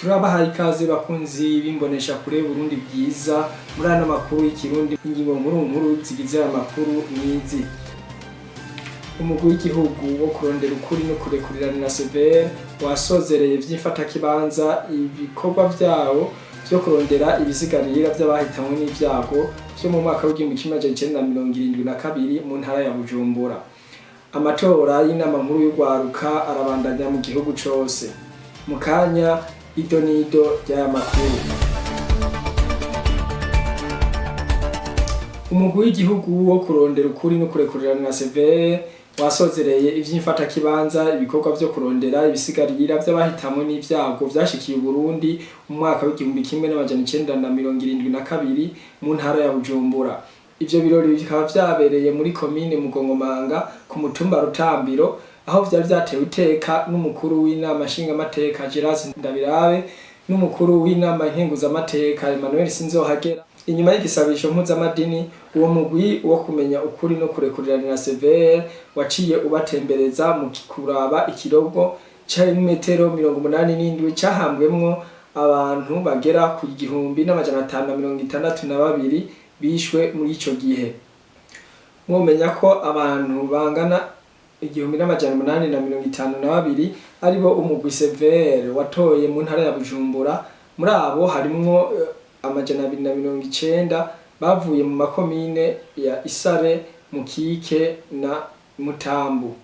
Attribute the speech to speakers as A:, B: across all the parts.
A: Turabahaye ikaze bakunzi b'imbonesha kure Burundi bwiza muri ano makuru y'ikirundi. Ingingo nkuru nkuru zigize aya makuru nizi: Umugwi w'igihugu wo kurondera ukuri no kurekuriranira CVR wasozereye vy'imfatakibanza ibikorwa vyawo vyo kurondera ibisigarira vy'abahitanywe n'ivyago vyo mu mwaka w'1972 mu ntara ya Bujumbura. Amatora y'inama nkuru y'urwaruka arabandanya mu gihugu cose. Mu kanya, ido n'ido ry'aya makuru. Umugwi w'igihugu wo kurondera ukuri no kurekuriranira CVR wasozereye ivy'imfatakibanza ibikorwa vyo kurondera ibisigarira vy'abahitanwe n'ivyago vyashikiye Uburundi mu mwaka w'1972 mu ntara ya Bujumbura. Ivyo birori bikaba vyabereye muri komine Mugongomanga ku mutumba Rutambiro, aho vyari vyatewe iteka n'umukuru w'inama nshingamateka Gerard Ndabirabe n'umukuru w'inama nkenguzamateka Emmanuel Sinzohagera. Inyuma y'igisabisho mpuzamadini, uwo mugwi wo kumenya ukuri no kurekuriranira CVR waciye ubatembereza mu kuraba ikirogo c'imetero 87 cahambwemwo abantu bagera ku 1562 bishwe muri ico gihe. Mwomenya ko abantu bangana 1852 aribo umugwi CVR watoye mu ntara ya Bujumbura. Muri abo harimwo 290 bavuye mu makomine ya Isare, Mukike na Mutambu.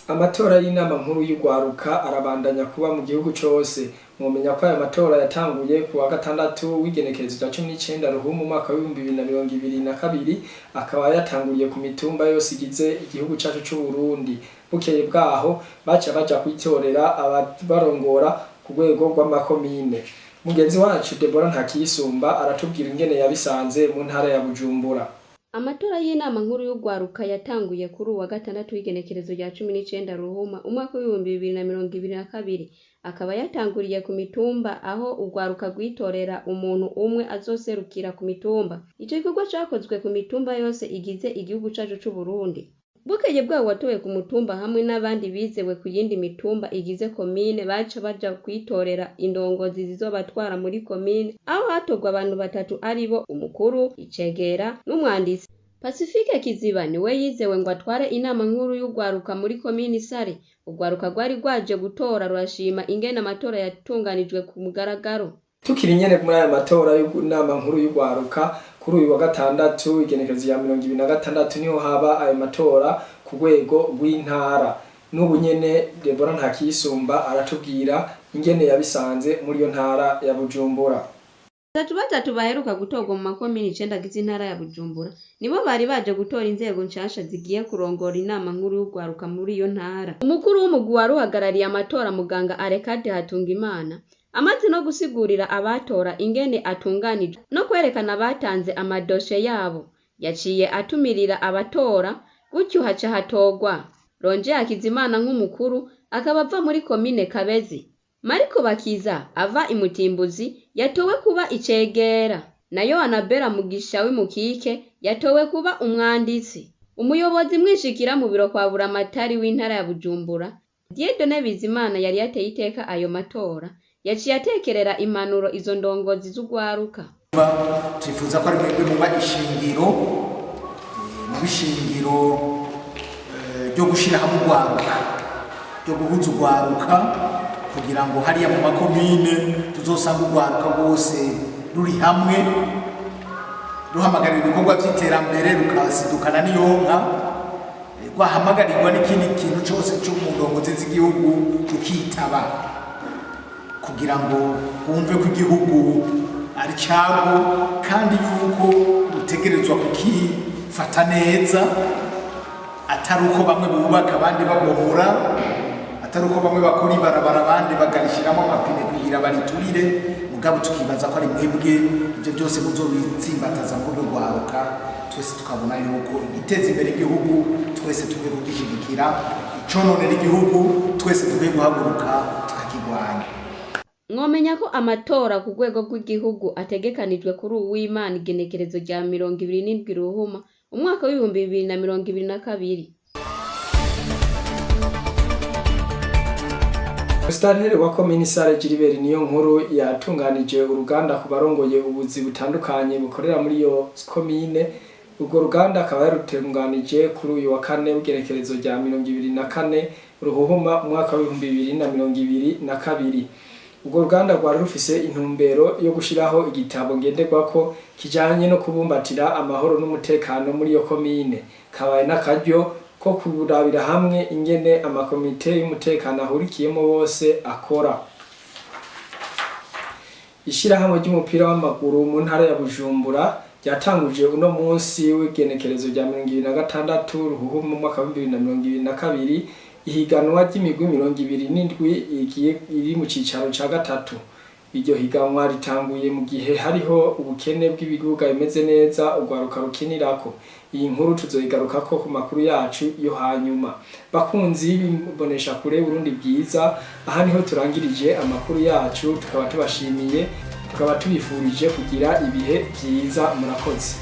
A: Amatora y'inama nkuru y'urwaruka arabandanya kuba mu gihugu cose. Mwomenya ko aya matora yatanguye ku wa gatandatu w'igenekerezo rya 19 Ruhumu umwaka w'2022, akaba yatanguriye ku mitumba yose igize igihugu cacu c'Uburundi. Bukeye bwaho baca baja kwitorera ababarongora ku rwego rw'amakomine. Mugenzi wacu Debora Ntakiyisumba aratubwira ingene yabisanze mu ntara ya Bujumbura.
B: Amatora y'inama nkuru y'urwaruka yatanguye kuri uwa gatandatu w'igenekerezo rya 19 Ruhuma umwaka w'2022, akaba yatanguriye ku mitumba aho urwaruka rwitorera umuntu umwe azoserukira ku mitumba. Ico gikorwa cakozwe ku mitumba yose igize igihugu cacu c'Uburundi. Bukeye bwaho uwatowe ku mutumba hamwe n'abandi bizewe ku yindi mitumba igize komine baca baja kwitorera indongozi zizobatwara muri komine, aho hatorwa abantu batatu aribo umukuru, icegera n'umwanditsi. Pacifique Kiziba niwe yizewe ngo atware inama nkuru y'urwaruka muri komine Isare. Urwaruka rwari rwaje gutora rurashima ingene amatora yatunganijwe ku mugaragaro.
A: Tukiri nyene muri aya matora y'inama nkuru y'urwaruka, kuri uyu wa gatandatu igenekerezo rya 26 niho haba ayo matora ku rwego rw'intara. N'ubu nyene Debora Ntakiyisumba aratubwira ingene yabisanze muri iyo ntara ya Bujumbura.
B: Batatu batatu baheruka gutorwa mu makomine icenda agize intara ya Bujumbura nibo bari baje gutora inzego nshasha zigiye kurongora inama nkuru y'urwaruka muri iyo ntara. Umukuru w'umugwi wari uhagarariye amatora, muganga Arekade Hatungimana, amaze no gusigurira abatora ingene atunganijwe no kwerekana abatanze amadoshe yabo, yaciye atumirira abatora, gutyo haca hatorwa Ronje Hakizimana nk'umukuru, akaba ava muri komine Kabezi. Mariko Bakiza ava i Mutimbuzi yatowe kuba icegera, nayo Anabella Mugisha w'Imukike yatowe kuba umwanditsi. Umuyobozi mwishikira mu biro kwa Buramatari w'intara ya Bujumbura, Dieudonne Bizimana, yari yateye iteka ayo matora, yaciye atekerera impanuro izo ndongozi z'urwaruka.
C: Twifuza ko ari mwebwe muba ishingiro, muba ishingiro ryo gushyira hamwe urwaruka, ryo guhuza urwaruka, kugira ngo hariya mu makomine tuzosanga urwaruka rwose ruri hamwe, ruhamagarira ibikorwa by'iterambere, rukasidukana n'iyonka, rwahamagarirwa n'ikindi kintu cyose cyo mu ndongozi z'igihugu rukitaba, kugira ngo bumve ko igihugu ari cyabo kandi yuko rutegerezwa kukifata neza, atari uko bamwe bubaka abandi babomora, atari uko bamwe bakora ibarabara abandi bakarishyiramo amapine kugira bariturire. Mugabo tukibaza ko ari mwebwe ibyo byose muzobitsimbataza muri rwaruka, twese tukabona yuko igiteza imbere igihugu twese tukwiye kugishyigikira, icononera igihugu twese dukwiye guhaguruka tukakirwanya.
B: Mwomenya ko amatora ku rwego rw'igihugu ategekanijwe kuri uwimana igenekerezo rya 27 Ruhuma umwaka w'2022.
A: Musitanteri wa komini Sare Gilbert Niyonkuru yatunganije uruganda ku barongoye ubuzi butandukanye bukorera muri iyo komine. Urwo ruganda akaba yarutunganije kuri uyu wa kane w'igerekerezo rya 24 Ruhuhuma umwaka w'2022. Urwo ruganda rwari rufise intumbero yo gushiraho igitabo ngenderwako kijanye no kubumbatira amahoro n'umutekano muri iyo komine. Kabaye n'akaryo ko kurabira hamwe ingene amakomite y'umutekano ahurikiyemo bose akora. Ishirahamwe ry'umupira w'amaguru mu ntara ya Bujumbura ryatanguje uno munsi w'igenekerezo rya 26 Ruhuhuma umwaka w'2022 ihiganwa ry'imigwi 27 igiye iri mu cicaro ca gatatu. Iryo higanwa ritanguye mu gihe hariho ubukene bw'ibibuga bimeze neza urwaruka rukinirako. Iyi nkuru tuzoyigarukako ku makuru yacu yo hanyuma. Bakunzi b'imboneshakure Burundi Bwiza, aha niho turangirije amakuru yacu, tukaba tubashimiye, tukaba tubifurije kugira ibihe vyiza. Murakoze.